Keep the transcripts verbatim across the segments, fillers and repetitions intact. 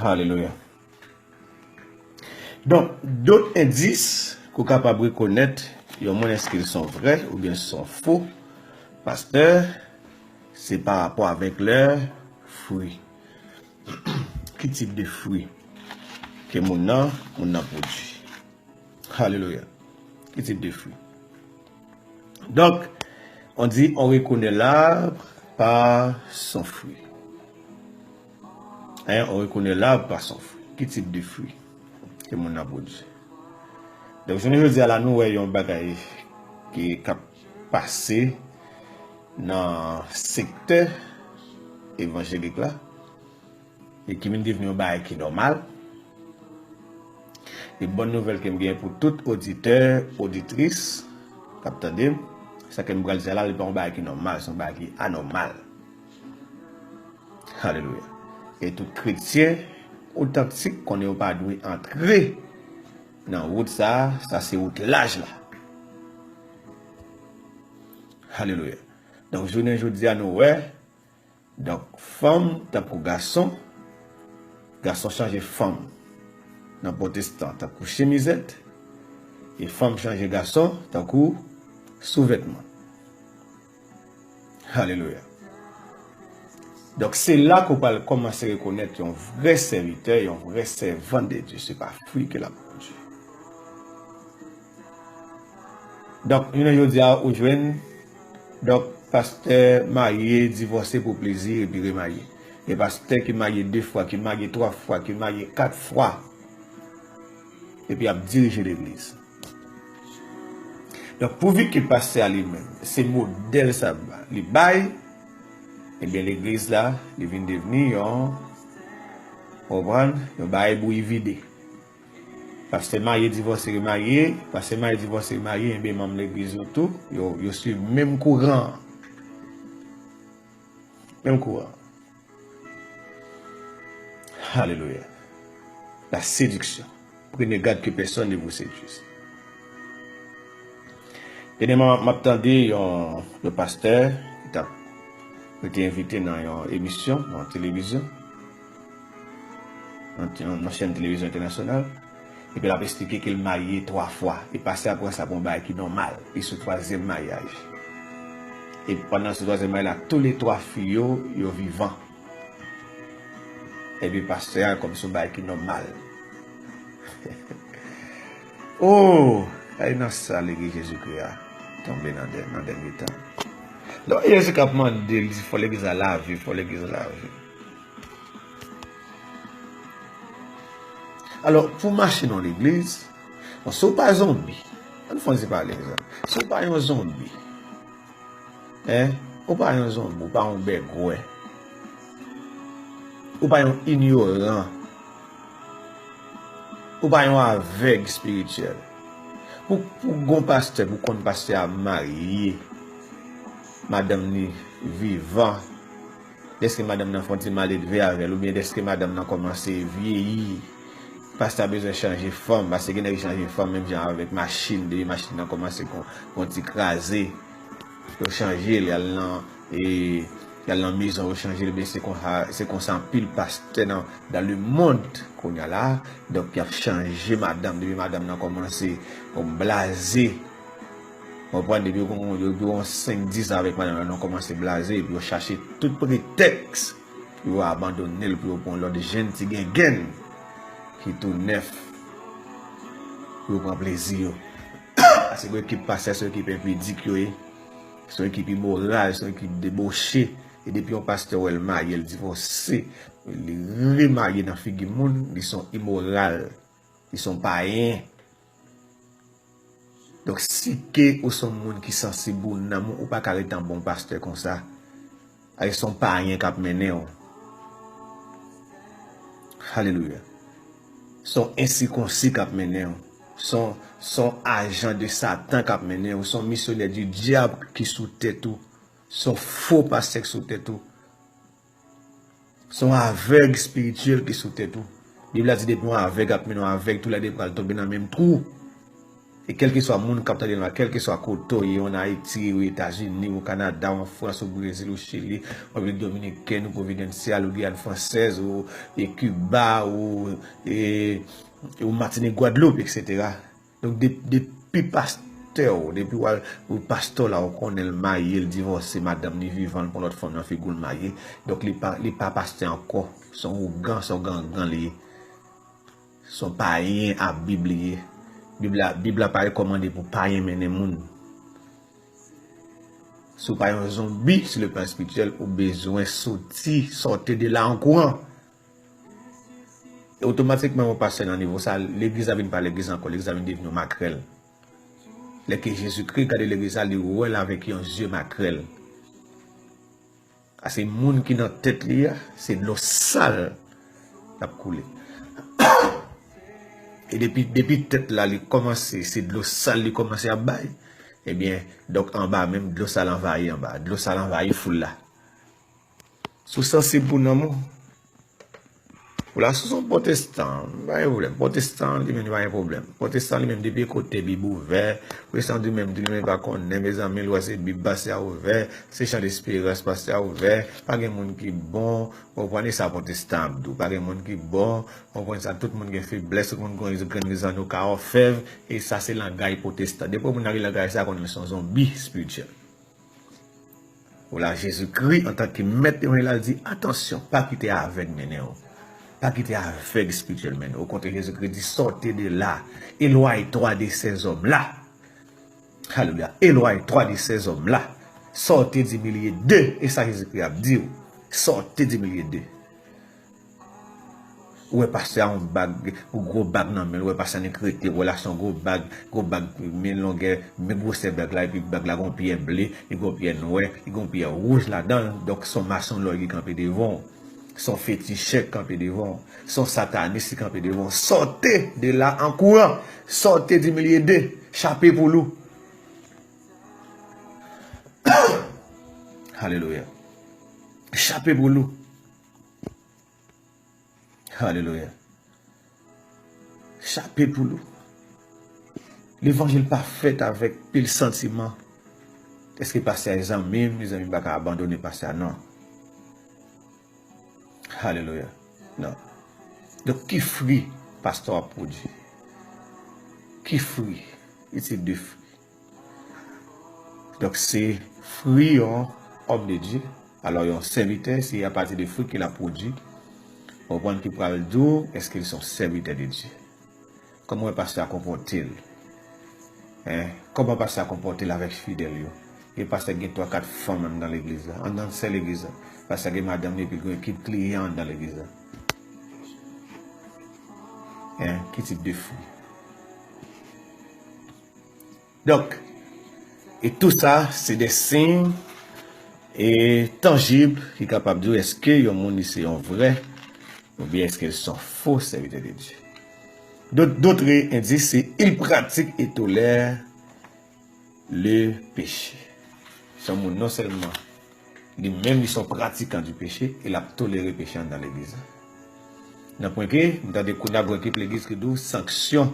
Alelouya. Donk, dòt endis ke w kapab rekonèt yon moun, èske l se yon vrè oubyen se yon fo pastè, se pa rapò avèk lè fwi. Ki tip de fwi ke moun nan, moun nan pwodui? Alelouya. Ki tip de fwi? Donk, on dit, on reconnaît l'arbre par son fruit. Hein, on reconnaît l'arbre par son fruit. Ki tip de fwi ke moun nan pwodui? Donk, jounen jodi a la, nou wè yon bagay ki k ap pase nan sektè evanjelik la, e ki vin devni yon bagay ki nòmal. E bòn nouvèl ke m gen pou tout oditè, oditris k ap tande m, sa ke m pral di a la, li pa yon bagay ki nòmal, se yon bagay ki anòmal. Alelouya. E tout kretyen otantik konnen yo pa dwe antre nan wout sa a, sa se wout laj la. Alelouya. Donk, jounen jodi a, nou wè, donk, fanm tankou gason, gason chanje fanm nan pwotestan tankou chemizèt, e fanm chanje gason tankou souvètman. Alelouya. Donk, se la ke w pral kòmanse rekonèt yon vrè sèvitè, yon vrè sèvant de Dye. Se pa fwi ke l ap pwodui. Donk, jounen jodi a, ou jwenn, donk, pastè marye, divòse pou plezi, epi remarye. Gen pastè ki marye de fwa, ki marye twa fwa, ki marye kat fwa, epi ap dirije legliz. Donk, pouvi ke pastè a li menm, se modèl sa li bay, ebyen, legliz la, li vin devni yon, w konprann, yon bagay bouyi vide. Pastè marye, divòse, remarye, pastè marye, divòse, remarye, ebyen, manm legliz yo tou, yo, yo swiv menm kouran an. Menm kouran an. Alelouya. La séduction. Prenez garde que personne ne vous séduise. Dènyèman, m ap tande yon, yon pastè ki t ap, yo te envite nan yon emisyon, nan televizyon, nan, nan, nan chèn televizyon entènasyonal, epi l ap eksplike ke l marye twa fwa. E pastè a pran sa pou yon bagay ki nòmal. Li sou twazyèm maryaj. E pandan l sou twazyèm maryaj la, toulètwa fi yo, yo vivan. Epi pastè a kòmsi yon bagay ki nòmal. Oh! Ay nan sa legliz Jezikri a tonbe nan dè-, nan dènye tan. Donk, Jezi k ap mande l, fò legliz la lave, fò legliz la lave. Alò, pou mache nan legliz, bon, si w pa zonbi, ann fè yon ti pale, egzanp. Si w pa yon zonbi, Hein? Ou pa yon zonbi, ou pa yon bègwè. Ou pa yon inyoran. Ou pa yon avèg espirityèl. Pou, pou gon pastè, pou konn pastè a marye, madanm li vivan, dèske madanm nan fè yon ti maledve avè l, oubyen dèske madanm nan kòmanse vyeyi, pastè a bezwen chanje fanm, paske gen nèg ki chanje fanm menm jan avèk machin, depi machin nan kòmanse gon, gon ti kraze, yo chanje l, y al nan, e, y al nan mezon, yo chanje l, men se konsa, se konsa anpil pastè nan, dans le monde, kounye a la, donk, y ap chanje madanm, depi madanm nan kòmanse, bon, blaze, w konprann, depi yo gon, yo, yo gon senk, dis an avèk madanm nan, yo kòmanse blaze, epi yo chache tout pretèks pou yo abandone l, pou yo pran lòt jèn ti gengenn ki tou nèf, pou yo pran plezi yo. Paske ekip pastè se yon ekip enpidik yo ye. Se yon ekip imoral, se yon ekip deboche. E depi yon pastè wè l marye, l divòse, li remarye nan figi moun, li se yon imoral, li se yon payen. Donk, si ke ou se yon moun ki sansib ou nanm ou, ou pa ka rete an bon pastè konsa. Ay, se yon payen k ap mennen w. Alelouya. Se yon ensikonsi k ap mennen w. Se yon, se yon ajan de Satan k ap mennen w. Se yon misyonè di dyab ki sou tèt ou. Se yon fo pastè k sou tèt ou. Se yon avèg espirityèl ki sou tèt ou. Bib la di depi yon avèg ap mennen yon avèg, toulède pral tonbe nan menm twou. E kèlkeswa moun k ap tande nou la, kèlkeswa kote w ye, ou ann Ayiti, ou Etazini, ou Kanada, ou an Frans, ou Brezil, ou Chili, ou Repiblik Dominikèn, ou Providencial, ou Giyàn Fransèz, ou e Kiba, ou e ou Matinik, Gwadloup, etsetera. Donk, de, depi pastè w, depi w al, ou pastè w la, ou konnen l marye, l divòse, madanm li vivan, l pran lòt fanm nan figi l marye. Donk, li pa, li pa pastè ankò. Se yon ougan, se yon gangan li ye. Se yon payen a Bib li ye. Bib la, Bib la pa rekòmande pou payen mennen moun. Si w pa yon zonbi, sur le plan espirityèl, ou bezwen soti, sortez de là en courant. E otomatikman, yon pastè nan nivo sa, legliz la vin pa legliz ankò, legliz la vin devni yon makrèl. Lè ke Jezikri gade legliz la, li wè l avèk yon zye makrèl. A se moun ki nan tèt li a, se dlo sal k ap koule. E depi, depi tèt la, li kòmanse, se dlo sal li kòmanse ap bay, ebyen, donk anba menm, dlo sal anvayi anba, dlo sal anvayi foul la. Si w sansib pou nanm ou, ou la sou son pwotestan, pa gen pwoblèm. Pwotestan, li menm, li pa gen pwoblèm. Pwotestan, li menm, depi kote Bib ouvè, pwotestan, li menm, li menm, pa konnen, mezanmi, l wè se Bib pastè a ouvè, se chan desperans pastè a ouvè, pa gen moun ki bon, w konprann, e sa pwotestan ap di w, pa gen moun ki bon, w konprann sa, tout moun gen feblès, tout moun gen grenn rezon, nou ka òfèv, e sa se langay pwotestan. Depi moun nan gen langay sa, konnen l se yon zonbi espirityèl. Ou la, Jezikri, antanke mèt levanjil la, l di, atansyon, pa kite avèg mennen w. Pa kite avèg espirityèl mennen w. Okontrè, Jezikri di, sortez de là, éloigne-toi de ces hommes-là. Alelouya. Éloigne-toi de ces hommes-là. Sortez du milieu d'eux. E sa Jezikri ap di w. Sortez du milieu d'eux. Ou wè pastè a yon bag, yon gwo bag nan men l, ou wè pastè a nik rete, ou wè l achte yon gwo bag, gwo bag, men longè, men gwosè bag la, epi bag la gon pyè ble, li gon pyè nwè, li gon pyè wouj ladan l, donk se yon masonlòy ki kanpe devan w, se yon fetichè k kanpe devan w, se yon satanis ki kanpe devan w. Sortez de là en courant, sortez du milieu d'eux, chape poul ou. Alelouya. Chape poul ou. Alelouya. Chape poul ou. Levanjil pa fèt avèk pil santiman. Èske pastè a zanmi m? Mezanmi, m pa ka abandone pastè a, non. Alelouya. Non. Donk, ki fwi pastè w ap pwodui? Ki fwi? Ki tip de fwi? Donk, se fwi yon òm de Dye. Alò, yon sèvitè, se apati de fwi ke l ap pwodui. Ou konprann, ki pral di w, èske l se yon sèvitè de Dye? Kòman w wè pastè a konpòte l? Hein? Kòman pastè a konpòte l avèk fidèl yo? Gen pastè ki gen twa, kat fanm anndan legliz la, anndan sèl legliz la. Pastè a gen madanm li epi l gen ekip kliyan anndan legliz la. Hein? Ki tip de fwi? Donk, e tou sa, se de siy e tanjib ki kapab di w èske yon moun li se yon vrè oubyen èske l se yon fo sèvitè de Dye. Dot, dot endis se il pratique et tolère le péché. Se yon moun non sèlman li menm li se yon pratikan di peche e l ap tolere peche anndan legliz la. Nan pwen ke m tande kounye a gon ekip legliz ki di w sanksyon.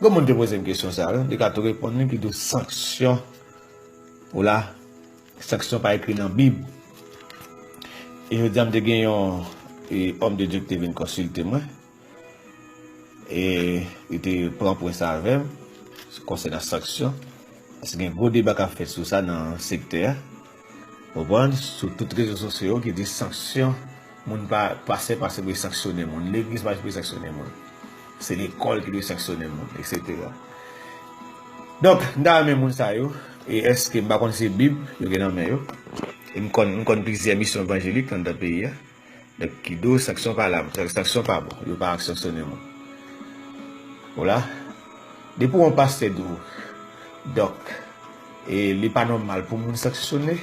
Gon moun te poze m kesyon sa a, li ka tou reponn li ki di w sanksyon. Ou la, sanksyon pa ekri nan Bib. E jodi a m te gen yon e, òm de Dye ki te vin konsilte mwen. E li te pran pwen sa avè m konsènan sanksyon. Paske gen gwo deba k ap fèt sou sa nan sektè a. Konprann? Sou tout rezo sosyo yo ki di sanksyon, moun pa, pastè pa sipoze sanksyone moun, legliz pa sipoze sanksyone moun. Se lekòl ki dwe sanksyone moun, etsetera. Donk, m ta renmen moun sa yo, e èske m pa konn si se Bib yo gen nan men yo. E m konn, m konn plizyè misyon evanjelik anndan peyi a. Donk, ki di w sanksyon pa la, sanksyon pa bon, yo pa sanksyone moun. Ou la, depi yon pastè di w, donk, e li pa nòmal pou moun sanksyone.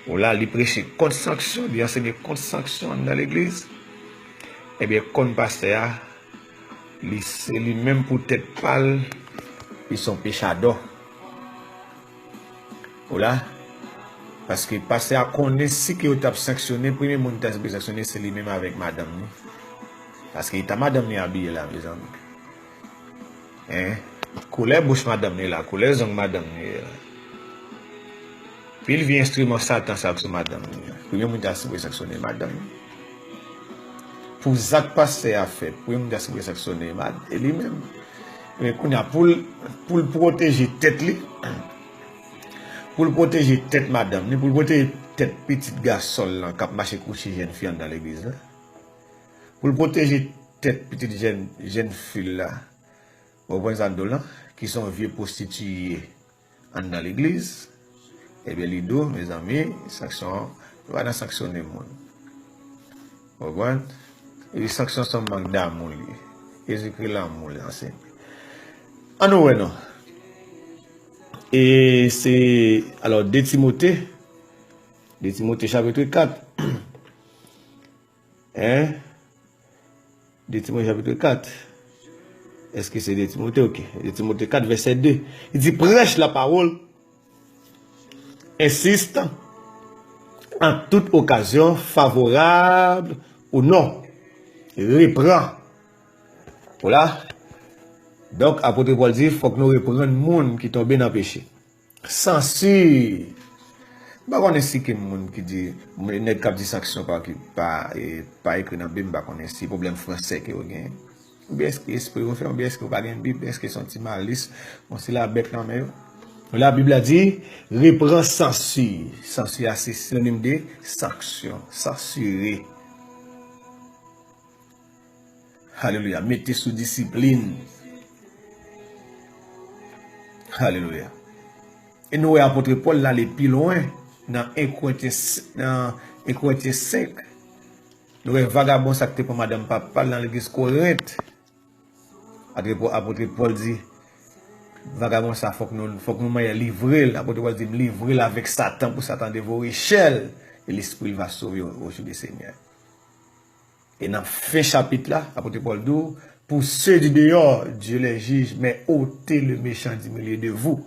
Ou la, li preche kont sanksyon, li ansenye kont sanksyon anndan legliz. Ebyen, konn pastè a, li se li menm pou tèt pa l, li se yon pechadò. Ou la? Paske pastè a konnen si ke yo t ap sanksyone, premye moun ki ta sipoze sanksyone, se li menm avèk madanm li. Paske eta madanm li abiye la, mezanmi. Hein? Koulè bouch madanm li la, koulè zong madanm li la. Pil vye enstriman Satan sa k sou madanm li. Premye moun ta sipoze sanksyone madanm li. Pou zak pastè a fè, premye moun ta sipoze sanksyone mad, e li menm. Men kounye a, pou l, pou l pwoteje tèt li, pou l pwoteje tèt madanm li, pou l pwoteje tèt pitit gason l lan k ap mache kouche jèn fi anndan legliz la, pou l pwoteje tèt pitit jèn, jèn fi l la, ou konprann sa m di w lan, ki se yon vye pwostitiye anndan legliz, ebyen, li di w, mezanmi, sanksyon, nou pa nan sanksyone moun. Ou konprann? E sanksyon se yon mank damou li ye. Jezikri lanmou li anseye. Ann nou wè non. E se, alò, de Timote, de Timote chapit kat. Hein? De Timote chapit kat. Èske se de Timote? Ok. De Timote kat, vèsè de. Li di, prêche la parole, insiste en toute occasion, favorable ou non. Repran. Voilà. Donk, apot Pòl di, fòk nou reprann moun ki tonbe nan peche. Sansire. M pa konnen si gen moun ki di, nèg k ap di sanksyon pa, ki pa, e, pa ekri nan Bib, m pa konnen si pwoblèm fransè ke yo genyen. Oubyen èske espre yo fè, oubyen èske yo pa gen Bib, èske se yon ti malis, bon, se la bèk nan men yo. La Bib la di, repran sansire. Sansire a se sinonim de sanksyon, sansire. Alelouya. Mete sou disiplin. Alelouya. E nou wè apot Pòl la ale pi lwen nan en Korentyen, nan en Korentyen senk. Nou wè vagabon sa k te pran madanm papa l nan legliz Korent. Apot, apot Pòl di, vagabon sa fòk nou, fòk nou manyen livre l. Apot Pòl di, m livre l avèk Satan pou Satan devore chè l. E lespri l va sove au jour du Seigneur. E nan fen chapit la, apot Pòl di w, pour ceux du dehors, Dieu les juge, mais ôtez le méchant du milieu de vous.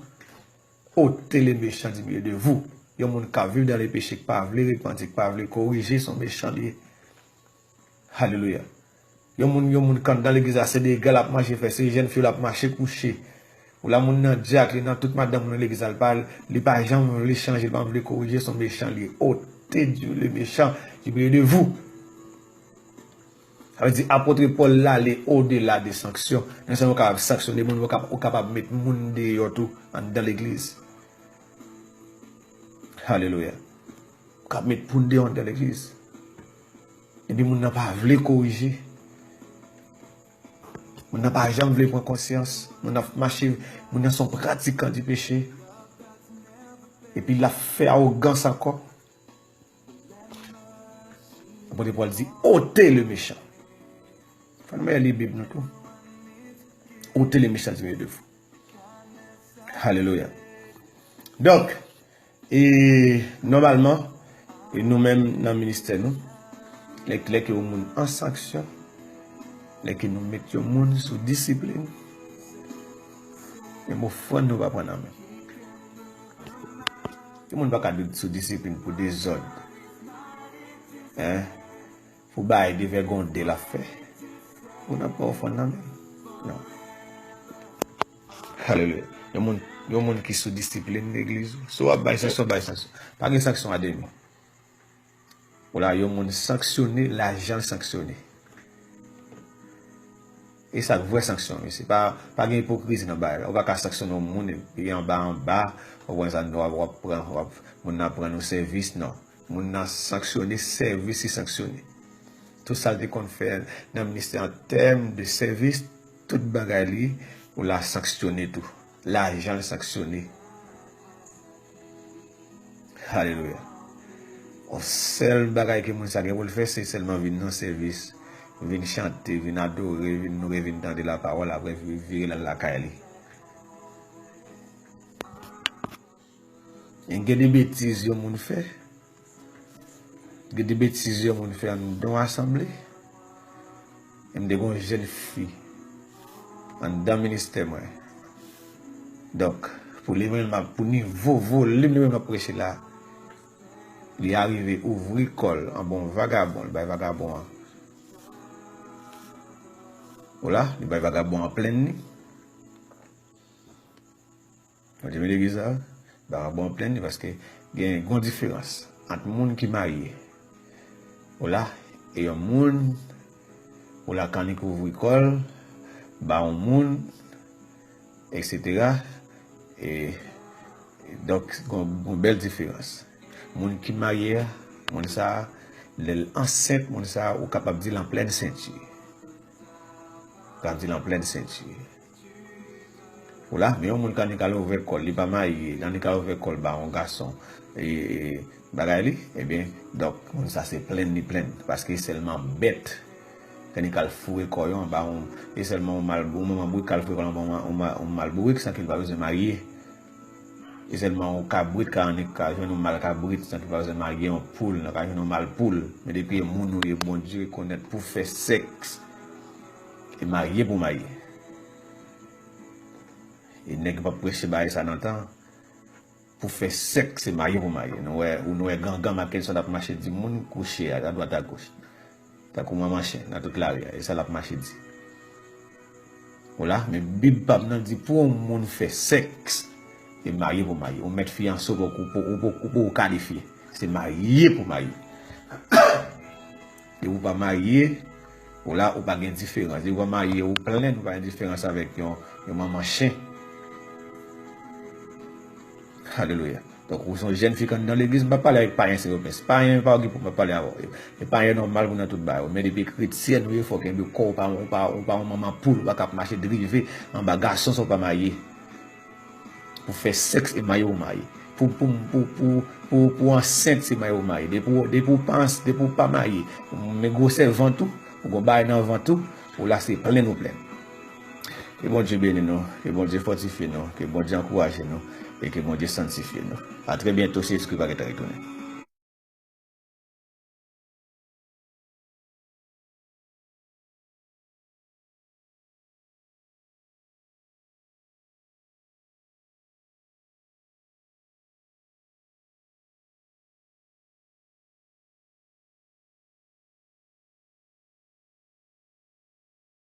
Ôtez le méchant du milieu de vous. Yon moun k ap viv dan le peche, k pa vle repanti, k pa vle korije, se yon mechan li ye. Alelouya. Yon moun, yon moun k anndan legliz la, se dega l ap manje fè, se jèn fi l ap mache kouche. Ou la moun nan djak, li nan tout madanm moun nan legliz la, li pa, li pa janm vle chanje, li pa vle korije, se yon mechan li ye. Ôtez Dieu le méchant du milieu de vous. Sa vle di, apot Pòl la ale odela de sanksyon. Non sèlman ou kapab sanksyone moun, ou kapab, ou kapab met moun deyò tou anndan legliz. Alelouya. Ou kapab met moun deyò anndan legliz. Epi moun nan pa vle korije. Moun nan pa janm vle pran konsyans. Moun nan ap mache, moun nan se yon pratikan di peche. Epi l ap fè awogans ankò. Apot Pòl di, ôtez le méchant. Fò nou li Bib nou tou. Ôtez le méchant du milieu de vous. Alelouya. Donk, e nòmalman, e nou menm nan ministè nou, lè, lè ke yon moun an sanksyon, lè ke nou met yon moun sou disiplin, menm ofrann nou pa pran nan men. Yon moun pa ka sou disiplin pou dezòd. Hein? Pou bay devègonde l ap fè. Moun nan pran ofrann nan men l. Non. Alelouya. Yon moun, yon moun ki sou disiplin legliz ou. Si w ap bay sanksyon, bay sanksyon. Pa gen sanksyon a demi. Ou la, yon moun sanksyone, lajan l sanksyone. E sa k vrè sanksyon, mesye. Pa, pa gen ipokrizi nan bagay la. Ou pa ka sanksyone yon moun epi anba anba, ou konn sa, w ap, w ap pran, w ap, moun nan pran nou sèvis, non. Moun nan sanksyone, sèvis li sanksyone. Tout sa l te konn fè nan ministè an tèm de sèvis, tout bagay li, ou la sanksyone tou. Lajan l sanksyone. Alelouya. Yon sèl bagay ke moun sa gen pou l fè, se sèlman vin nan sèvis, vin chante, vin adore, vin, nou vin tande lapawòl, apre vi-, vire l al lakay li. Gen de betiz yon moun fè. Gen de betiz yon moun fè anndan yon asanble. E m te gen yon jèn fi anndan ministè mwen. Donk, pou li menm, m ap, pou nivo volim li menm m ap preche la, li arive ouvri kò l anba yon vagabon, li bay vagabon an. Ou la, li bay vagabon an plenn li. Bondye beni legliz la, ba w bon plenn li, paske gen yon diferans ant moun ki marye, ou la, e yon moun, ou la, k annik ouvri kò l ba yon moun, et cetera. E, donk, gon, gon bèl diferans. Moun ki marye a, moun sa a, lè l ansent, moun sa a, ou kapab di l an plèn senti. Ou kapab di l an plèn senti. Ou la, men yon moun k annik al ouvè kò l, li pa marye, l annik al ouvè kò l ba yon gason, e, e, bagay li, ebyen, donk, moun sa se plenn li plenn, paske sèlman bèt k annik al foure kò yo anba yon, e sèlman yon mal, yon manman bourik k al foure kò l anba yon, yon ma-, yon mal bourik san ke l pa bezwen marye. E sèlman yon kabrit ka annik ka jwenn yon mal kabrit san ke l pa bezwen marye, yon poul nan ka jwenn yon mal poul. Men depi e moun ou ye, Bondye rekonèt pou fè sèks, e marye pou marye. E nèg yo p ap preche bagay sa nan tan. Pou fè sèks, se marye pou marye. Nou wè, nou wè gangan Mackenson ap mache di moun kouche a, adwat agoch. Tankou manman chen nan tout lari a, e sa l ap mache di. Ou la, men Bib pa m nan di pou yon moun fè sèks, e marye pou marye. Ou mèt fiyanse, ou poko, ou poko, ou poko kalifye. Se marye pou marye. Depi ou pa marye, ou la, ou pa gen diferans. Depi ou pa marye, ou plenn, ou pa gen diferans avèk yon, yon manman chen. Alelouya. Donk, ou se yon jèn fi k anndan legliz, m pa pale avèk payen, silvouplè. Si payen pa okipe w, m pa pale avè w. E payen nòmal pou nan tout bagay. Men depi kretyen ou ye, fò w kenbe kò w, ou pa, ou pa, ou pa yon manman poul, ou pa ka ap mache drive anba gason san w pa marye. Pou fè sèks, e marye ou marye. Pou, pou, pou, pou, pou, pou ansent, se marye ou marye. Depi w, depi w pa ans-, depi w pa marye, men gwosè vant ou, ou gon bagay nan vant ou, ou la se plenn ou plenn. Ke Bondye beni nou, ke Bondye fòtifye nou, ke Bondye ankouraje nou, e ke Bondye sanntifye nou. A trè byento, si Jezikri pa gentan retounen.